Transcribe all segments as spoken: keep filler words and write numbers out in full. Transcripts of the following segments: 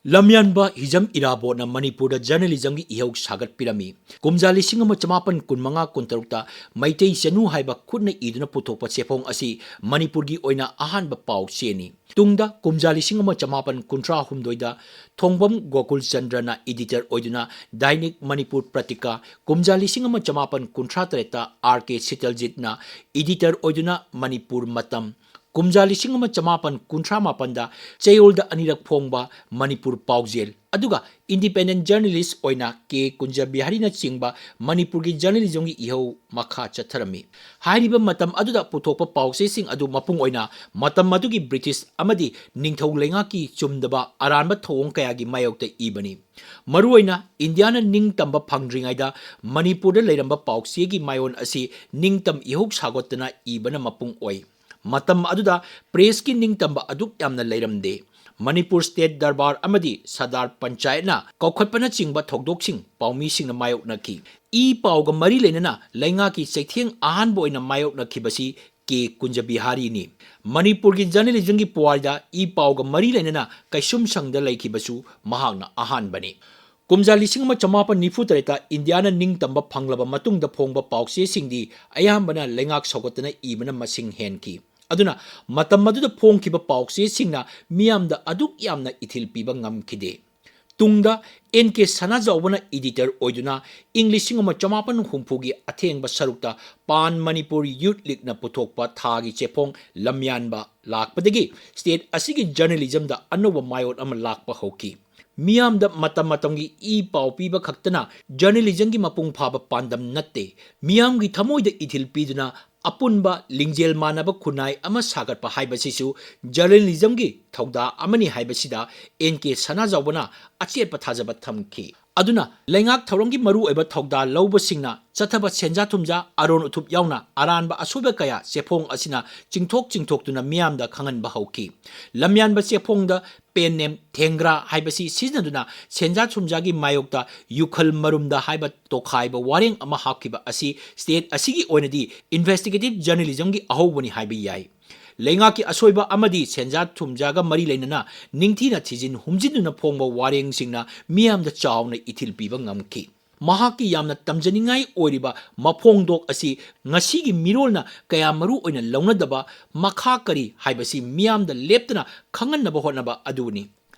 ꯂꯝꯌꯥꯟꯕ ꯍꯤꯖꯝ ꯏꯔꯥꯕꯣꯠꯅ ꯃꯅꯤꯄꯨꯔꯗ journalismꯒꯤ ꯏꯍꯧ ꯁꯥꯒꯠꯄꯤꯔꯝꯃꯤ꯫ ꯀꯨꯝꯖꯥ ꯂꯤꯁꯤꯡ ꯑꯃ ꯆꯃꯥꯄꯟ ꯀꯨꯟꯃꯉꯥ ꯀꯨꯟꯇꯔꯨꯛꯇ ꯃꯩꯇꯩ ꯆꯅꯨ ꯍꯥꯏꯕ ꯈꯨꯠꯅ ꯏꯗꯨꯅ ꯄꯨꯊꯣꯛꯄ ꯆꯦꯐꯣꯡ ꯑꯁꯤ ꯃꯅꯤꯄꯨꯔꯒꯤ ꯑꯣꯏꯅ ꯑꯍꯥꯟꯕ ꯄꯥꯎ ꯆꯦꯅꯤ꯫ ꯇꯨꯡꯗ ꯀꯨꯝꯖꯥ ꯂꯤꯁꯤꯡ ꯑꯃ ꯆꯃꯥꯄꯟ ꯀꯨꯟꯊ꯭ꯔꯥ ꯍꯨꯝꯗꯣꯏꯗ ꯊꯣꯡꯕꯝ ꯒꯣꯀꯨꯜ ꯆꯟꯗ꯭ꯔꯅ editor ꯑꯣꯏꯗꯨꯅ ꯗꯥꯏꯅꯤꯛ ꯃꯅꯤꯄꯨꯔ ꯄ꯭ꯔꯇꯤꯀꯥ, ꯀꯨꯝꯖꯥ ꯂꯤꯁꯤꯡ ꯑꯃ ꯆꯃꯥꯄꯟ ꯀꯨꯟꯊ꯭ꯔꯥ ꯇꯔꯦꯠꯇ ꯑꯥꯔ ꯀꯦ ꯁꯤꯇꯜꯖꯤꯠꯅ editor ꯑꯣꯏꯗꯨꯅ ꯃꯅꯤꯄꯨꯔ ꯃꯇꯝ, ꯀꯨꯝꯖꯥ ꯂꯤꯁꯤꯡ ꯑꯃ ꯆꯃꯥꯄꯟ ꯀꯨꯟꯊ꯭ꯔꯥ ꯃꯥꯄꯟꯗ ꯆꯌꯣꯜꯗ ꯑꯅꯤꯔꯛ ꯐꯣꯡꯕ ꯃꯅꯤꯄꯨꯔ ꯄꯥꯎꯖꯦꯜ, ꯑꯗꯨꯒ independent journalist ꯑꯣꯏꯅ ꯀꯦ ꯀꯨꯟꯖꯕꯤꯍꯥꯔꯤꯅꯆꯤꯡꯕ ꯃꯅꯤꯄꯨꯔꯒꯤ journalismꯒꯤ ꯏꯍꯧ ꯃꯈꯥ ꯆꯠꯊꯔꯝꯃꯤ꯫ ꯍꯥꯏꯔꯤꯕ ꯃꯇꯝ ꯑꯗꯨꯗ ꯄꯨꯊꯣꯛꯄ ꯄꯥꯎꯆꯦꯁꯤꯡ ꯑꯗꯨ ꯃꯄꯨꯡ ꯑꯣꯏꯅ ꯃꯇꯝ ꯑꯗꯨꯒꯤ ꯕ꯭ꯔꯤꯇꯤꯁ ꯑꯃꯗꯤ ꯅꯤꯡꯊꯧ ꯂꯩꯉꯥꯛꯀꯤ ꯆꯨꯝꯗꯕ ꯑꯔꯥꯟꯕ ꯊꯧꯑꯣꯡ ꯀꯌꯥꯒꯤ ꯃꯥꯌꯣꯛꯇ ꯏꯕꯅꯤ꯫ ꯃꯔꯨꯑꯣꯏꯅ ꯏꯟꯗꯤꯌꯥꯅ ꯅꯤꯡꯇꯝꯕ ꯐꯪꯗ꯭ꯔꯤꯉꯩꯗ ꯃꯅꯤꯄꯨꯔꯗ ꯂꯩꯔꯝꯕ ꯄꯥꯎꯆꯦꯒꯤ ꯃꯥꯌꯣꯟ ꯑꯁꯤ ꯅꯤꯡꯇꯝ ꯏꯍꯧ ꯁꯥꯒꯠꯇꯅ ꯏꯕꯅ ꯃꯄꯨꯡ ꯑꯣꯏ꯫ ꯃꯇꯝ ꯑꯗꯨꯗ pressꯀꯤ ꯅꯤꯡꯇꯝꯕ ꯑꯗꯨꯛ ꯌꯥꯝꯅ ꯂꯩꯔꯝꯗꯦ꯫ ꯃꯅꯤꯄꯨꯔ state ꯗꯔꯕꯥꯔ ꯑꯃꯗꯤ ꯁꯔꯗꯥꯔ ꯄꯟꯆꯥꯌꯠꯅ ꯀꯧꯈꯠꯄꯅꯆꯤꯡꯕ ꯊꯧꯗꯣꯛꯁꯤꯡ ꯄꯥꯎꯃꯤꯁꯤꯡꯅ ꯃꯥꯌꯣꯛꯅꯈꯤ꯫ ꯏ ꯄꯥꯎꯒ ꯃꯔꯤ ꯂꯩꯅꯅ ꯂꯩꯉꯥꯛꯀꯤ ꯆꯩꯊꯦꯡ ꯑꯍꯥꯟꯕ ꯑꯣꯏꯅ ꯃꯥꯌꯣꯛꯅꯈꯤꯕꯁꯤ ꯀꯦ ꯀꯨꯟꯖꯕꯤꯍꯥꯔꯤꯅꯤ꯫ ꯃꯅꯤꯄꯨꯔꯒꯤ journalismꯒꯤ ꯄꯨꯋꯥꯔꯤꯗ ꯏ ꯄꯥꯎꯒ ꯃꯔꯤ ꯂꯩꯅꯅ ꯀꯩꯁꯨꯝꯁꯪꯗ ꯂꯩꯈꯤꯕꯁꯨ ꯃꯍꯥꯛꯅ ꯑꯍꯥꯟꯕꯅꯤ꯫ ꯀꯨꯝꯖꯥ ꯂꯤꯁꯤꯡ ꯑꯃ ꯆꯃꯥꯄꯟ ꯅꯤꯐꯨ ꯇꯔꯦꯠꯇ ꯏꯟꯗꯤꯌꯥꯅ ꯅꯤꯡꯇꯝꯕ ꯐꯪꯂꯕ ꯃꯇꯨꯡꯗ ꯐꯣꯡꯕ ꯄꯥꯎꯆꯦꯁꯤꯡꯗꯤ ꯑꯌꯥꯝꯕꯅ ꯂꯩꯉꯥꯛ ꯁꯧꯒꯠꯇꯅ ꯏꯕꯅ ꯃꯁꯤꯡ ꯍꯦꯟꯈꯤ꯫ ꯑꯗꯨꯅ ꯃꯇꯝ ꯑꯗꯨꯗ ꯐꯣꯡꯈꯤꯕ ꯄꯥꯎꯆꯦꯁꯤꯡꯅ ꯃꯤꯌꯥꯝꯗ ꯑꯗꯨꯛ ꯌꯥꯝꯅ ꯏꯊꯤꯜ ꯄꯤꯕ ꯉꯝꯈꯤꯗꯦ꯫ ꯇꯨꯡꯗ ꯑꯦꯟ ꯀꯦ ꯁꯅꯥꯖꯥꯎꯕꯅ editor ꯑꯣꯏꯗꯨꯅ ꯏꯪ ꯂꯤꯁꯤꯡ ꯑꯃ ꯆꯃꯥꯄꯟ ꯍꯨꯝꯐꯨꯒꯤ ꯑꯊꯦꯡꯕ ꯁꯔꯨꯛꯇ Pan Manipur Youth Leagueꯅ ꯄꯨꯊꯣꯛꯄ ꯊꯥꯒꯤ ꯆꯦꯐꯣꯡ ꯂꯝꯌꯥꯟꯕ ꯂꯥꯛꯄꯗꯒꯤ state ꯑꯁꯤꯒꯤ journalismꯗ ꯑꯅꯧꯕ ꯃꯥꯌꯣꯟ ꯑꯃ ꯂꯥꯛꯄ ꯍꯧꯈꯤ꯫ ꯃꯤꯌꯥꯝꯗ ꯃꯇꯝ ꯃꯇꯝꯒꯤ ꯏ ꯄꯥꯎ ꯄꯤꯕ ꯈꯛꯇꯅ journalismꯒꯤ ꯃꯄꯨꯡ ꯐꯥꯕ ꯄꯥꯟꯗꯝ ꯅꯠꯇꯦ꯫ ꯃꯤꯌꯥꯝꯒꯤ ꯊꯃꯣꯏꯗ ꯏꯊꯤꯜ ꯄꯤꯗꯨꯅ ꯑꯄꯨꯟꯕ ꯂꯤꯡꯖꯦꯜ ꯃꯥꯟꯅꯕ ꯈꯨꯟꯅꯥꯏ ꯑꯃ ꯁꯥꯒꯠꯄ ꯍꯥꯏꯕꯁꯤꯁꯨ journalismꯒꯤ ꯊꯧꯗꯥ ꯑꯃꯅꯤ ꯍꯥꯏꯕꯁꯤꯗ ꯑꯦꯟ ꯀꯦ ꯁꯅꯥꯖꯥꯎꯕꯅ ꯑꯆꯦꯠꯄ ꯊꯥꯖꯕ ꯊꯝꯈꯤ꯫ ꯑꯗꯨꯅ ꯂꯩꯉꯥꯛ ꯊꯧꯔꯝꯒꯤ ꯃꯔꯨꯑꯣꯏꯕ ꯊꯧꯗꯥ ꯂꯧꯕꯁꯤꯡꯅ ꯆꯠꯊꯕ ꯁꯦꯟꯖꯥ ꯊꯨꯝꯖꯥ, ꯑꯔꯣꯟ ꯑꯊꯨꯞ ꯌꯥꯎꯅ ꯑꯔꯥꯟꯕ ꯑꯁꯣꯏꯕ ꯀꯌꯥ ꯆꯦꯐꯣꯡ ꯑꯁꯤꯅ ꯆꯤꯡꯊꯣꯛ ꯆꯤꯡꯊꯣꯛꯇꯨꯅ ꯃꯤꯌꯥꯝꯗ ꯈꯪꯍꯟꯕ ꯍꯧꯈꯤ꯫ ꯂꯝꯌꯥꯟꯕ ꯆꯦꯐꯣꯡꯗ pen name ꯊꯦꯡꯒ꯭ꯔꯥ ꯍꯥꯏꯕꯁꯤ ꯁꯤꯖꯤꯟꯅꯗꯨꯅ ꯁꯦꯟꯖꯥ ꯊꯨꯝꯖꯥꯒꯤ ꯃꯥꯌꯣꯛꯇ ꯌꯨꯈꯜ ꯃꯔꯨꯝꯗ ꯍꯥꯏꯕ ꯇꯣꯈꯥꯏꯕ ꯋꯥꯔꯦꯡ ꯑꯃ ꯍꯥꯞꯈꯤꯕ ꯑꯁꯤ state ꯑꯁꯤꯒꯤ ꯑꯣꯏꯅꯗꯤ investigative journalismꯒꯤ ꯑꯍꯧꯕꯅꯤ ꯍꯥꯏꯕ ꯌꯥꯏ꯫ ꯂꯩꯉꯥꯛꯀꯤ ꯑꯁꯣꯏꯕ ꯑꯃꯗꯤ ꯁꯦꯟꯖꯥ ꯊꯨꯝꯖꯥꯒ ꯃꯔꯤ ꯂꯩꯅꯅ ꯅꯤꯡꯊꯤꯅ ꯊꯤꯖꯤꯟ ꯍꯨꯝꯖꯤꯟꯗꯨꯅ ꯐꯣꯡꯕ ꯋꯥꯔꯦꯡꯁꯤꯡꯅ ꯃꯤꯌꯥꯝꯗ ꯆꯥꯎꯅ ꯏꯊꯤꯜ ꯄꯤꯕ ꯉꯝꯈꯤ꯫ ꯃꯍꯥꯛꯀꯤ ꯌꯥꯝꯅ ꯇꯝꯖꯅꯤꯡꯉꯥꯏ ꯑꯣꯏꯔꯤꯕ ꯃꯐꯣꯡꯗꯣꯛ ꯑꯁꯤ ꯉꯁꯤꯒꯤ ꯃꯤꯔꯣꯜꯅ ꯀꯌꯥ ꯃꯔꯨ ꯑꯣꯏꯅ ꯂꯧꯅꯗꯕ ꯃꯈꯥ ꯀꯔꯤ ꯍꯥꯏꯕꯁꯤ ꯃꯤꯌꯥꯝꯗ ꯂꯦꯞꯇꯅ ꯈꯪꯍꯟꯅꯕ ꯍꯣꯠꯅꯕ ꯑꯗꯨꯅꯤ꯫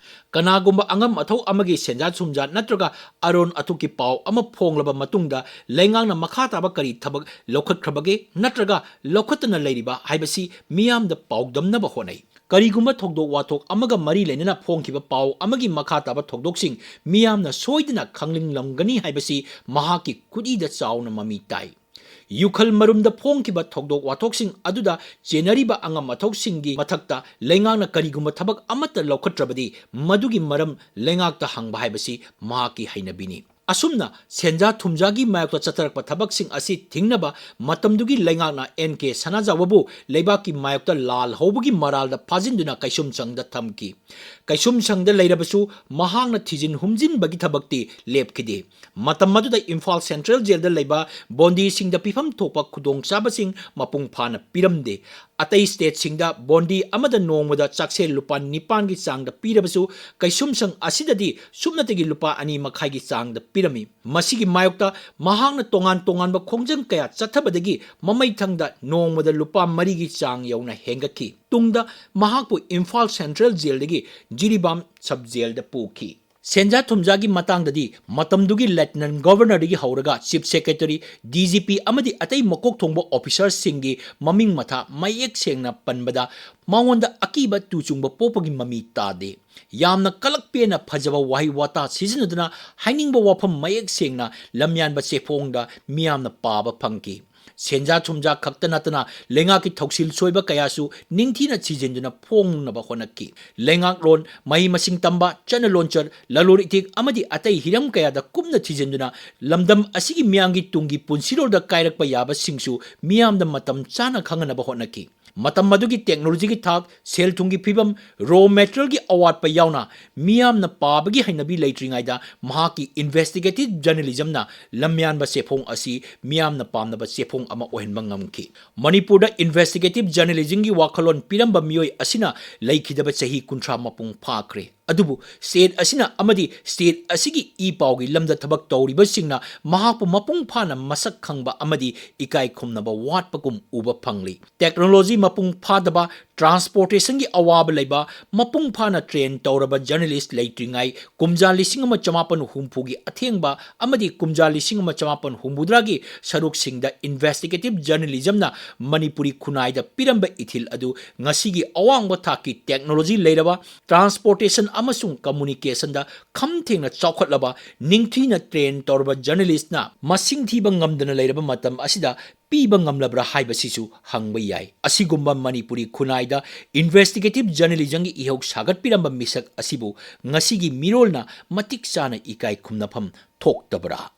ꯀꯅꯥꯒꯨꯝꯕ ꯑꯉꯝ ꯑꯊꯧ ꯑꯃꯒꯤ ꯁꯦꯟꯖꯥ ꯊꯨꯝꯖꯥ ꯅꯠꯇ꯭ꯔꯒ ꯑꯔꯣꯟ ꯑꯊꯨꯞꯀꯤ ꯄꯥꯎ ꯑꯃ ꯐꯣꯡꯂꯕ ꯃꯇꯨꯡꯗ ꯂꯩꯉꯥꯛꯅ ꯃꯈꯥ ꯇꯥꯕ ꯀꯔꯤ ꯊꯕꯛ ꯂꯧꯈꯠꯈ꯭ꯔꯕꯒꯦ ꯅꯠꯇ꯭ꯔꯒ ꯂꯧꯈꯠꯇꯅ ꯂꯩꯔꯤꯕ ꯍꯥꯏꯕꯁꯤ ꯃꯤꯌꯥꯝꯗ ꯄꯥꯎꯗꯝꯅꯕ ꯍꯣꯠꯅꯩ꯫ ꯀꯔꯤꯒꯨꯝꯕ ꯊꯧꯗꯣꯛ ꯋꯥꯊꯣꯛ ꯑꯃꯒ ꯃꯔꯤ ꯂꯩꯅꯅ ꯐꯣꯡꯈꯤꯕ ꯄꯥꯎ ꯑꯃꯒꯤ ꯃꯈꯥ ꯇꯥꯕ ꯊꯧꯗꯣꯛꯁꯤꯡ ꯃꯤꯌꯥꯝꯅ ꯁꯣꯏꯗꯅ ꯈꯪꯅꯤꯡꯂꯝꯒꯅꯤ ꯍꯥꯏꯕꯁꯤ ꯃꯍꯥꯛꯀꯤ ꯈꯨꯠꯏꯗ ꯆꯥꯎꯅ ꯃꯃꯤ ꯇꯥꯏ꯫ ꯌꯨꯈꯜ ꯃꯔꯨꯝꯗ ꯐꯣꯡꯈꯤꯕ ꯊꯧꯗꯣꯛ ꯋꯥꯊꯣꯛꯁꯤꯡ ꯑꯗꯨꯗ ꯆꯦꯟꯅꯔꯤꯕ ꯑꯉꯝ ꯑꯊꯧꯁꯤꯡꯒꯤ ꯃꯊꯛꯇ ꯂꯩꯉꯥꯛꯅ ꯀꯔꯤꯒꯨꯝꯕ ꯊꯕꯛ ꯑꯃꯠꯇ ꯂꯧꯈꯠꯇ꯭ꯔꯕꯗꯤ ꯃꯗꯨꯒꯤ ꯃꯔꯝ ꯂꯩꯉꯥꯛꯇ ꯍꯪꯕ ꯍꯥꯏꯕꯁꯤ ꯃꯍꯥꯛꯀꯤ ꯍꯩꯅꯕꯤꯅꯤ꯫ ꯑꯁꯨꯝꯅ ꯁꯦꯟꯖꯥ ꯊꯨꯝꯖꯥꯒꯤ ꯃꯥꯌꯣꯛꯇ ꯆꯠꯊꯔꯛꯄ ꯊꯕꯛꯁꯤꯡ ꯑꯁꯤ ꯊꯤꯡꯅꯕ ꯃꯇꯝꯗꯨꯒꯤ ꯂꯩꯉꯥꯛꯅ ꯑꯦꯟ ꯀꯦ ꯁꯅꯥꯖꯥꯎꯕꯕꯨ ꯂꯩꯕꯥꯛꯀꯤ ꯃꯥꯌꯣꯛꯇ ꯂꯥꯜ ꯍꯧꯕꯒꯤ ꯃꯔꯥꯜꯗ ꯐꯥꯖꯤꯟꯗꯨꯅ ꯀꯩꯁꯨꯝꯁꯪꯗ ꯊꯝꯈꯤ꯫ ꯀꯩꯁꯨꯝꯁꯪꯗ ꯂꯩꯔꯕꯁꯨ ꯃꯍꯥꯛꯅ ꯊꯤꯖꯤꯟ ꯍꯨꯝꯖꯤꯟꯕꯒꯤ ꯊꯕꯛꯇꯤ ꯂꯦꯞꯈꯤꯗꯦ꯫ ꯃꯇꯝ ꯑꯗꯨꯗ ꯏꯝꯐꯥꯜ ꯁꯦꯟꯇ꯭ꯔꯦꯜ ꯖꯦꯜꯗ ꯂꯩꯕ ꯕꯣꯟꯗꯤꯁꯤꯡꯗ ꯄꯤꯐꯝ ꯊꯣꯛꯄ ꯈꯨꯗꯣꯡꯆꯥꯕꯁꯤꯡ ꯃꯄꯨꯡ ꯐꯥꯅ ꯄꯤꯔꯝꯗꯦ꯫ ꯑꯇꯩ ꯁ꯭ꯇꯦꯠꯁꯤꯡꯗ ꯕꯣꯟꯗꯤ ꯑꯃꯗ ꯅꯣꯡꯃꯗ ꯆꯥꯛꯁꯦꯜ ꯂꯨꯄꯥ ꯅꯤꯄꯥꯟꯒꯤ ꯆꯥꯡꯗ ꯄꯤꯔꯕꯁꯨ ꯀꯩꯁꯨꯝꯁꯪ ꯑꯁꯤꯗꯗꯤ ꯁꯨꯞꯅꯇꯒꯤ ꯂꯨꯄꯥ ꯑꯅꯤ ꯃꯈꯥꯏꯒꯤ ꯆꯥꯡꯗ ꯄꯤꯔꯝꯃꯤ꯫ ꯃꯁꯤꯒꯤ ꯃꯥꯌꯣꯛꯇ ꯃꯍꯥꯛꯅ ꯇꯣꯉꯥꯟ ꯇꯣꯉꯥꯟꯕ ꯈꯣꯡꯖꯪ ꯀꯌꯥ ꯆꯠꯊꯕꯗꯒꯤ ꯃꯃꯩꯊꯪꯗ ꯅꯣꯡꯃꯗ ꯂꯨꯄꯥ ꯃꯔꯤꯒꯤ ꯆꯥꯡ ꯌꯧꯅ ꯍꯦꯟꯒꯠꯈꯤ꯫ ꯇꯨꯡꯗ ꯃꯍꯥꯛꯄꯨ ꯏꯝꯐꯥꯜ ꯁꯦꯟꯇ꯭ꯔꯦꯜ ꯖꯦꯜꯗꯒꯤ ꯖꯤꯔꯤꯕꯥꯝ ꯁꯕ ꯖꯦꯜꯗ ꯄꯨꯈꯤ꯫ ꯁꯦꯟꯖꯥ ꯊꯨꯝꯖꯥꯒꯤ ꯃꯇꯥꯡꯗꯗꯤ ꯃꯇꯝꯗꯨꯒꯤ ꯂꯦꯐꯇꯤꯅꯦꯟꯠ ꯒꯕꯔꯅꯔꯗꯒꯤ ꯍꯧꯔꯒ chief secretary, D G P ꯑꯃꯗꯤ ꯑꯇꯩ ꯃꯀꯣꯛ ꯊꯣꯡꯕ ꯑꯣꯐꯤꯁꯔꯁꯤꯡꯒꯤ ꯃꯃꯤꯡ ꯃꯊꯥ ꯃꯌꯦꯛ ꯁꯦꯡꯅ ꯄꯟꯕꯗ ꯃꯉꯣꯟꯗ ꯑꯀꯤꯕ ꯇꯨꯆꯨꯡꯕ ꯄꯣꯛꯄꯒꯤ ꯃꯃꯤ ꯇꯥꯗꯦ꯫ ꯌꯥꯝꯅ ꯀꯂꯛ ꯄꯦꯟꯅ ꯐꯖꯕ ꯋꯥꯍꯩ ꯋꯥꯇꯥ ꯁꯤꯖꯤꯟꯅꯗꯨꯅ ꯍꯥꯏꯅꯤꯡꯕ ꯋꯥꯐꯝ ꯃꯌꯦꯛ ꯁꯦꯡꯅ ꯂꯝꯌꯥꯟꯕ ꯆꯦꯐꯣꯡꯗ ꯃꯤꯌꯥꯝꯅ ꯄꯥꯕ ꯐꯪꯈꯤ꯫ ꯁꯦꯟꯖꯥ ꯊꯨꯝꯖꯥ ꯈꯛꯇ ꯅꯠꯇꯅ ꯂꯩꯉꯥꯛꯀꯤ ꯊꯧꯁꯤꯜ ꯁꯣꯏꯕ ꯀꯌꯥꯁꯨ ꯅꯤꯡꯊꯤꯅ ꯊꯤꯖꯤꯟꯗꯨꯅ ꯐꯣꯡꯅꯕ ꯍꯣꯠꯅꯈꯤ꯫ ꯂꯩꯉꯥꯛꯂꯣꯟ, ꯃꯍꯩ ꯃꯁꯤꯡ ꯇꯝꯕ, ꯆꯠꯅ ꯂꯣꯟꯆꯠ, ꯂꯂꯣꯟ ꯏꯇꯤꯛ ꯑꯃꯗꯤ ꯑꯇꯩ ꯍꯤꯔꯝ ꯀꯌꯥꯗ ꯀꯨꯞꯅ ꯊꯤꯖꯤꯟꯗꯨꯅ ꯂꯝꯗꯝ ꯑꯁꯤꯒꯤ ꯃꯤꯌꯥꯝꯒꯤ ꯇꯨꯡꯒꯤ ꯄꯨꯟꯁꯤꯔꯣꯜꯗ ꯀꯥꯏꯔꯛꯄ ꯌꯥꯕꯁꯤꯡꯁꯨ ꯃꯤꯌꯥꯝꯗ ꯃꯇꯝ ꯆꯥꯅ ꯈꯪꯍꯟꯅꯕ ꯍꯣꯠꯅꯈꯤ꯫ ꯃꯇꯝ ꯑꯗꯨꯒꯤ ꯇꯦꯛꯅꯣꯂꯣꯖꯤꯒꯤ ꯊꯥꯛ, ꯁꯦꯜ ꯊꯨꯝꯒꯤ ꯐꯤꯕꯝ, ꯔꯣ ꯃꯦꯇꯔꯤꯌꯦꯜꯒꯤ ꯑꯋꯥꯠꯄ ꯌꯥꯎꯅ ꯃꯤꯌꯥꯝꯅ ꯄꯥꯕꯒꯤ ꯍꯩꯅꯕꯤ ꯂꯩꯇ꯭ꯔꯤꯉꯩꯗ ꯃꯍꯥꯛꯀꯤ ꯏꯟꯚꯦꯁꯇꯤꯒꯦꯇꯤꯚ ꯖꯔꯅꯦꯂꯤꯖꯝꯅ ꯂꯝꯌꯥꯟꯕ ꯆꯦꯐꯣꯡ ꯑꯁꯤ ꯃꯤꯌꯥꯝꯅ ꯄꯥꯝꯅꯕ ꯆꯦꯐꯣꯡ ꯑꯃ ꯑꯣꯏꯍꯟꯕ ꯉꯝꯈꯤ꯫ ꯃꯅꯤꯄꯨꯔꯗ ꯏꯟꯚꯦꯁꯇꯤꯒꯦꯇꯤꯚ ꯖꯔꯅꯦꯂꯤꯖꯝꯒꯤ ꯋꯥꯈꯜꯂꯣꯟ ꯄꯤꯔꯝꯕ ꯃꯤꯑꯣꯏ ꯑꯁꯤꯅ ꯂꯩꯈꯤꯗꯕ ꯆꯍꯤ ꯀꯨꯟꯊ꯭ꯔꯥ ꯃꯄꯨꯡ ꯐꯥꯈ꯭ꯔꯦ꯫ ꯑꯗꯨꯕꯨ ꯁ꯭ꯇꯦꯠ ꯑꯁꯤꯅ ꯑꯃꯗꯤ ꯁ꯭ꯇꯦꯠ ꯑꯁꯤꯒꯤ ꯏ ꯄꯥꯎꯒꯤ ꯂꯝꯗ ꯊꯕꯛ ꯇꯧꯔꯤꯕꯁꯤꯡꯅ ꯃꯍꯥꯛꯄꯨ ꯃꯄꯨꯡ ꯐꯥꯅ ꯃꯁꯛ ꯈꯪꯕ ꯑꯃꯗꯤ ꯏꯀꯥꯏ ꯈꯨꯝꯅꯕ ꯋꯥꯠꯄꯒꯨꯝ ꯎꯕ ꯐꯪꯂꯤ꯫ ꯇꯦꯛꯅꯣꯂꯣꯖꯤ ꯃꯄꯨꯡ ꯐꯥꯗꯕ, ꯇ꯭ꯔꯥꯟꯁꯄꯣꯔꯇꯦꯁꯟꯒꯤ ꯑꯋꯥꯕ ꯂꯩꯕ, ꯃꯄꯨꯡ ꯐꯥꯅ ꯇ꯭ꯔꯦꯟ ꯇꯧꯔꯕ ꯖꯔꯅꯦꯂꯤꯁ ꯂꯩꯇ꯭ꯔꯤꯉꯩ ꯀꯨꯝꯖꯥ ꯂꯤꯁꯤꯡ ꯑꯃ ꯆꯃꯥꯄꯟ ꯍꯨꯝꯐꯨꯒꯤ ꯑꯊꯦꯡꯕ ꯑꯃꯗꯤ ꯀꯨꯝꯖꯥ ꯂꯤꯁꯤꯡ ꯑꯃ ꯆꯃꯥꯄꯟ ꯍꯨꯝꯐꯨꯇꯔꯥꯒꯤ ꯁꯔꯨꯛꯁꯤꯡꯗ ꯏꯟꯚꯦꯁꯇꯤꯒꯦꯇꯤꯚ ꯖꯔꯅꯦꯂꯤꯖꯝꯅ ꯃꯅꯤꯄꯨꯔꯤ ꯈꯨꯟꯅꯥꯏꯗ ꯄꯤꯔꯝꯕ ꯏꯊꯤꯜ ꯑꯗꯨ ꯉꯁꯤꯒꯤ ꯑꯋꯥꯡꯕ ꯊꯥꯛꯀꯤ ꯇꯦꯛꯅꯣꯂꯣꯖꯤ ꯂꯩꯔꯕ, ꯇ꯭ꯔꯥꯟꯁꯄꯣꯔꯇꯦꯁꯟ ꯑꯃꯁꯨꯡ ꯀꯝꯃꯨꯅꯤꯀꯦꯁꯟꯗ ꯈꯝ ꯊꯦꯡꯅ ꯆꯥꯎꯈꯠꯂꯕ, ꯅꯤꯡꯊꯤꯅ ꯇ꯭ꯔꯦꯟ ꯇꯧꯔꯕ ꯖꯔꯅꯦꯂꯤꯁꯅ ꯃꯁꯤꯡ ꯊꯤꯕ ꯉꯝꯗꯅ ꯂꯩꯔꯕ ꯃꯇꯝ ꯑꯁꯤꯗ ꯄꯤꯕ ꯉꯝꯂꯕ꯭ꯔꯥ ꯍꯥꯏꯕꯁꯤꯁꯨ ꯍꯪꯕ ꯌꯥꯏ꯫ ꯑꯁꯤꯒꯨꯝꯕ ꯃꯅꯤꯄꯨꯔꯤ ꯈꯨꯟꯅꯥꯏꯗ ꯏꯟꯚꯦꯁꯇꯤꯒꯦꯇꯤꯚ ꯖꯔꯅꯦꯂꯤꯖꯝꯒꯤ ꯏꯍꯧ ꯁꯥꯒꯠꯄꯤꯔꯝꯕ ꯃꯤꯁꯛ ꯑꯁꯤꯕꯨ ꯉꯁꯤꯒꯤ ꯃꯤꯔꯣꯜꯅ ꯃꯇꯤꯛ ꯆꯥꯅ ꯏꯀꯥꯏ ꯈꯨꯝꯅꯐꯝ ꯊꯣꯛꯇꯕ꯭ꯔꯥ?